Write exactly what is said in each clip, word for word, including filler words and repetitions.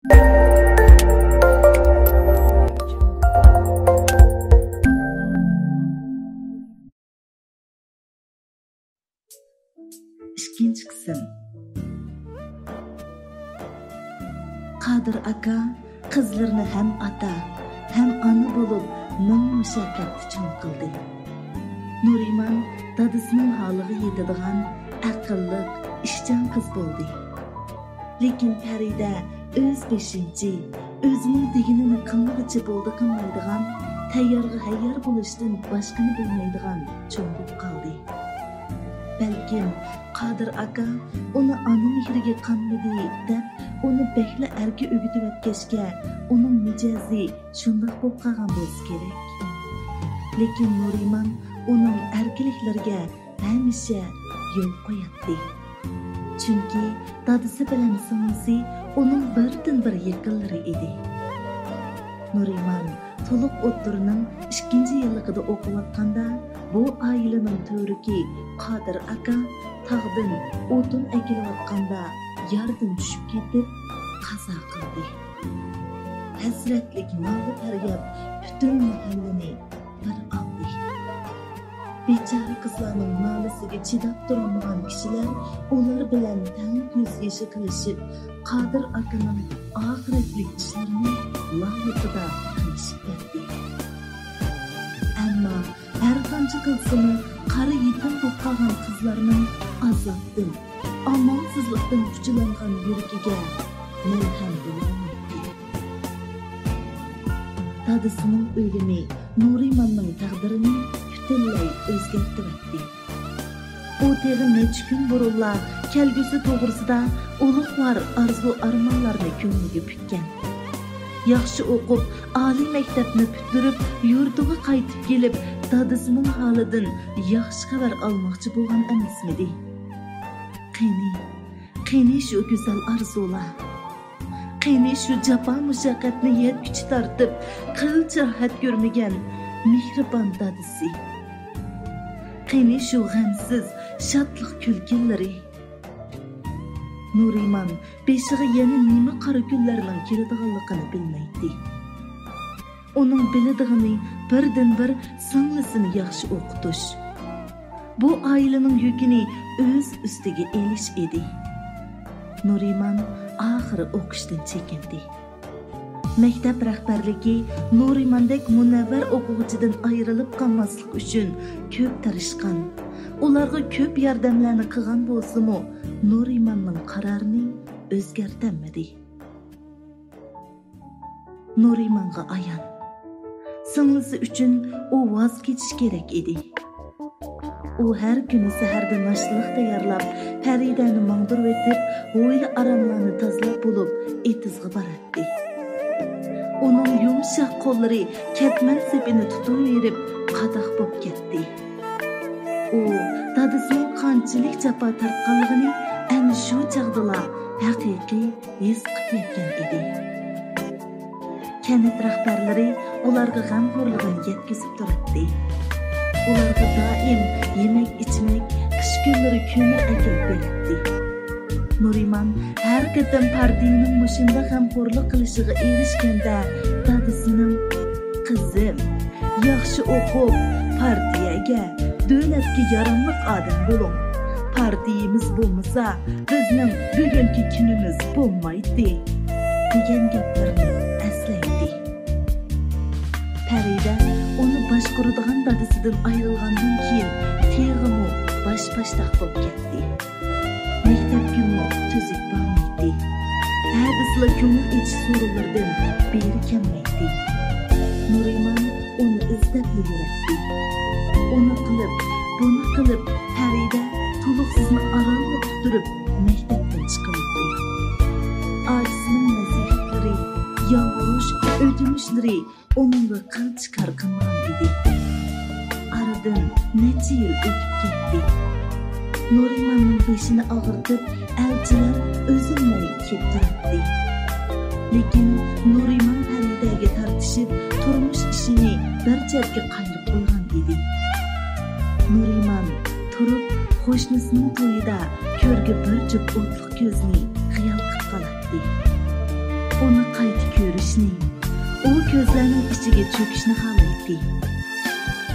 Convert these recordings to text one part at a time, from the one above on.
ئىككىنچى قىسىم. قادىر ئاكا قىزلىرىنى ھەم ئاتا، ھەم ئانا بولۇپ مىڭ مۇشەققەتتە چوڭ قىلدى. نۇرىمان دادىسىنىڭ ھالىغا يېتىدىغان ئەقىللىق، ئىشچان قىز بولدى. لېكىن پەرىدە ئۆز بېشىنچى، ئۆزىنىڭ دېگىنىنى قىلمىغۇچى بولدى قىلمايدىغان، تەييارغا ھەييار بولۇشتىن باشقىنى بىلمەيدىغان چوڭ بولۇپ قالدى. بەلكىم قادىر ئاكا ئۇنى ئانا مېھرىگە قانمىدى دەپ، ئۇنى بەكلا ئەركە ئۆگىتىۋەتكەچكە، ئۇنىڭ مىجەزى شۇنداق بولۇپ قالغان بولسا كېرەك. لېكىن نۇرىمان ئۇنىڭ ئەركىلىكلىرىگە ھەمىشە يول قوياتتى. چۈنكى دادىسى بىلەن سىڭلىسى ئۇنىڭ بىردىنبىر يېقىنلىرى ئىدى. نۇرىمان تولۇق ئوتتۇرىنىڭ ئىككىنچى يىللىقىدا ئوقۇۋاتقاندا، بۇ ئائىلىنىڭ تۈۋرۈكى قادىر ئاكا تاغدىن ئوتۇن ئەكېلىۋاتقاندا ياردىن چۈشۈپ كېتىپ، قازا قىلدى. ھەسرەتلىك نالە-پەرياد پۈتۈن مەھەللىنى بىر ئالدى. بىچارە قىزلارنىڭ نالىسىگە چىداپ تۇرالمىغان كىشىلەر ئۇلار بىلەن تەڭ كۆز يېشى قىلىشىپ، قادىر ئاكىنىڭ ئاخىرەتلىك ئىشلىرىنى لايىقىدا قىلىشىپ بەردى. ئەمما ھەر قانچە قىلسىمۇ، قارا يېتىم بولۇپ قالغان قىزلارنىڭ ئازابتىن، ئامالسىزلىقتىن پۇچىلانغان يۈرىكىگە مەلھەم بولالمايتتى. دادىسىنىڭ ئۆلۈمى نۇرىماننىڭ تەقدىرىنى پۈتۈنلەي ئۆزگەرتىۋەتتى. ئۇ تېخى نەچچە كۈن بۇرۇنلا كەلگۈسى توغرىسىدا ئۇلۇغۋار ئارزۇ-ئارمانلارنى كۆڭلىگە پۈككەن. ياخشى ئوقۇپ، ئالىي مەكتەپنى پۈتتۈرۈپ، يۇرتىغا قايتىپ كېلىپ، دادىسىنىڭ ھالىدىن ياخشى خەۋەر ئالماقچى بولغان ئەمەسمىدى؟ قېنى، قېنى شۇ گۈزەل ئارزۇلار؟ قېنى شۇ جاپا-مۇشەققەتنى يەتكۈچە تارتىپ، قىلچە راھەت كۆرمىگەن مېھرىبان دادىسى؟ قېنى شۇ غەمسىز شادلىق كۈلكىلىرى؟ نۇرىمان بېشىغا يەنە نېمە قارا كۈنلەرنىڭ كېلىدىغانلىقىنى بىلمەيتتى. ئۇنىڭ بىلىدىغىنى بىردىنبىر سىڭلىسىنى ياخشى ئوقۇتۇش. بۇ ئائىلىنىڭ يۈكىنى ئۆز ئۈستىگە ئېلىش ئىدى. نۇرىمان ئاخىرى ئوقۇشتىن چېكىندى. مەكتەپ رەھبەرلىكى نۇرىماندەك مۇنەۋۋەر ئوقۇغۇچىدىن ئايرىلىپ قالماسلىق ئۈچۈن كۆپ تىرىشقان، ئۇلارغا كۆپ ياردەملەرنى قىلغان بولسىمۇ، نۇرىماننىڭ قارارىنى ئۆزگەرتەلمىدى. نۇرىمانغا ئايان، سىڭلىسى ئۈچۈن ئۇ ۋاز كېچىش كېرەك ئىدى. ئۇ ھەر كۈنى سەھەردە ناشتىلىق تەييارلاپ، پەرىدەنى ماڭدۇرۇۋېتىپ، ھويلا-ئاراملارنى تازىلاپ بولۇپ، ئېتىزغا باراتتى. ئۇنىڭ يۇمشاق قوللىرى كەتمەن سېپىنى تۇتۇۋېرىپ، قاداق بوپ كەتتى. ئۇ دادىسىنىڭ قانچىلىك جاپا تارتقانلىقىنى ئەنە شۇ چاغدىلا ھەقىقىي ھېس قىلىپ يەتكەن ئىدى. كەنت رەھبەرلىرى ئۇلارغا غەمخورلۇقىنى يەتكۈزۈپ تۇراتتى. ئۇلارغا دائىم يېمەك-ئىچمەك، قىش كۈنلىرى كۆمۈر ئەكېلىپ بېرەتتى. نۇرىمان ھەر قېتىم پارتىيىنىڭ مۇشۇنداق غەمخورلۇق قىلىشىغا ئېرىشكەندە، دادىسىنىڭ، «قىزىم، ياخشى ئوقۇپ، پارتىيەگە، دۆلەتكە ياراملىق ئادەم بولۇڭ. پارتىيىمىز بولمىسا، بىزنىڭ بۈگۈنكى كۈنىمىز بولمايتتى» دېگەن گەپلىرىنى ئەسلەيتتى. پەرىدە ئۇنى باشقۇرىدىغان دادىسىدىن ئايرىلغاندىن كېيىن تېخىمۇ باش-باشتاق بولۇپ كەتتى. مەكتەپكىمۇ تۈزۈك بارمايتتى. ھە دېسىلا كۆڭۈل ئېچىش سورۇنلىرىدىن بېرى كەلمەيتتى. نۇرىمان ئۇنى ئىزدەپلا يۈرەتتى. ئۇنى قىلىپ، بۇنى قىلىپ، پەرىدە تولۇقسىزنى ئارانلا پۈتتۈرۈپ مەكتەپتىن چىقىۋەتتى. ئاچىسىنىڭ نەسىھەتلىرى، يالۋۇرۇش، ئۆتۈنۈشلىرى ئۇنىڭغا قىلچە كار قىلمىغان ئىدى. ئارىدىن نەچچە يىل ئۆتۈپ كەتتى. نۇرىماننىڭ بېشىنى ئاغرىتىپ، ئەلچىلەر ئۈزۈلمەي كېلىپ تۇراتتى. لېكىن نۇرىمان پەرىدەگە تارتىشىپ، تۇرمۇش ئىشىنى بىر چەتكە قايرىپ قويغان ئىدى. نۇرىمان تۇرۇپ، قوشنىسىنىڭ تويىدا كۆرگە بىر جۈپ ئوتلۇق كۆزنى خىيال قىلىپ قالاتتى. ئۇ ئۇنى قايتا كۆرۈشنى، ئۇ كۆزلەرنىڭ ئىچىگە چۆكۈشنى خالايتتى.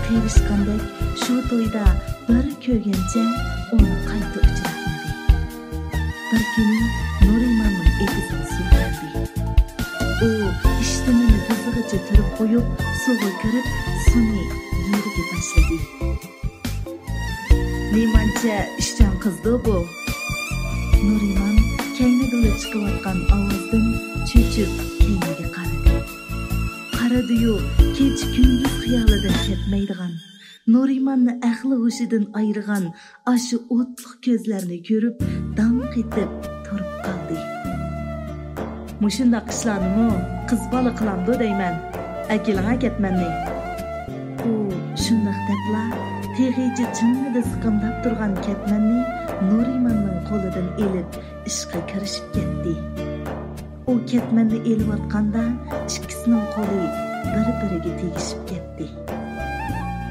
قېرىشقاندەك شۇ تويدا بىر كۆرگەنچە ئۇنى قايتا ئۇچراتمىدى. بىر كۈنى نۇرىماننىڭ ئېتىزىغا سۇ كەلدى. ئۇ ئىشتىنىنى تىزىغىچە تۈرۈپ قويۇپ، سۇغا كىرىپ، سۇنى يېرىگە تاشلىدى. نېمانچە ئىشچان قىزدۇ بۇ؟ نۇرىمان كەينىدىنلا چىقىۋاتقان ئاۋازدىن چۆچۈپ كەينىگە قارىدى. قارىدىيۇ، كېچە-كۈندۈز خىيالىدىن كەتمەيدىغان، نۇرىماننى ئەقلى-ھوشىدىن ئايرىغان ئاشۇ ئوتلۇق كۆزلەرنى كۆرۈپ، داڭ قېتىپ تۇرۇپ قالدى. مۇشۇنداق ئىشلارنىمۇ قىز بالا قىلامدۇ دەيمەن. ئەكېلىڭە كەتمەننى. ئۇ شۇنداق دەپلا، تېخىچە چىڭڭىدە سىقىمداپ تۇرغان كەتمەننى نۇرىماننىڭ قولىدىن ئېلىپ، ئىشقا كىرىشىپ كەتتى. ئۇ كەتمەننى ئېلىۋاتقاندا، ئىككىسىنىڭ قولى بىر-بىرىگە تېگىشىپ كەتتى.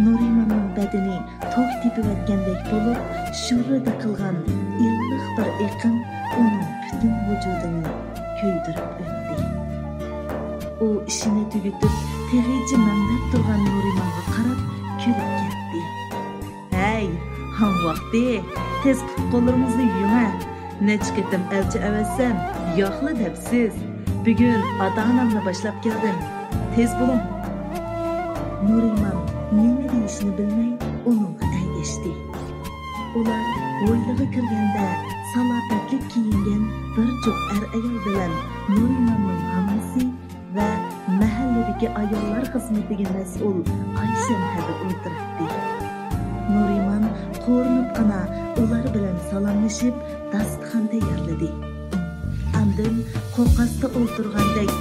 نۇرىماننىڭ بەدىنى توك تېپىۋەتكەندەك بولۇپ، شۇررىدە قىلغان ئىللىق بىر ئېقىم ئۇنىڭ پۈتۈن ۋۇجۇدىنى كۆيدۈرۈپ ئۆتتى. ئۇ ئىشىنى تۈگىتىپ، تېخىچە مەڭدەپ تۇرغان نۇرىمانغا قاراپ كۈلۈپ كەتتى. ھەي، ھاڭ ۋاقتى، تېز پۇت-قوللىرىڭىزنى يۇيۇڭە. نەچچە قېتىم ئەلچى ئەۋەتسەم، ياقلا دەپسىز. بۈگۈن ئاتا-ئانامنى باشلاپ كەلدىم. تېز بولۇڭ. نۇرىمان نېمە دېيىشنى بىلمەي ئۇنىڭغا ئەگەشتى. ئۇلار ھويلىغا كىرگەندە، سالاپەتلىك كىيىنگەن بىر جۈپ ئەر-ئايال بىلەن نۇرىماننىڭ ھاممىسى ۋە مەھەللىدىكى ئاياللار خىزمىتىگە مەسئۇل ئايشەم ھەدە ئولتۇراتتى. نۇرىمان قورۇنۇپقىنا ئۇلار بىلەن سالاملىشىپ، داستىخان تەييارلىدى. ئاندىن قوقاستا ئولتۇرغاندەك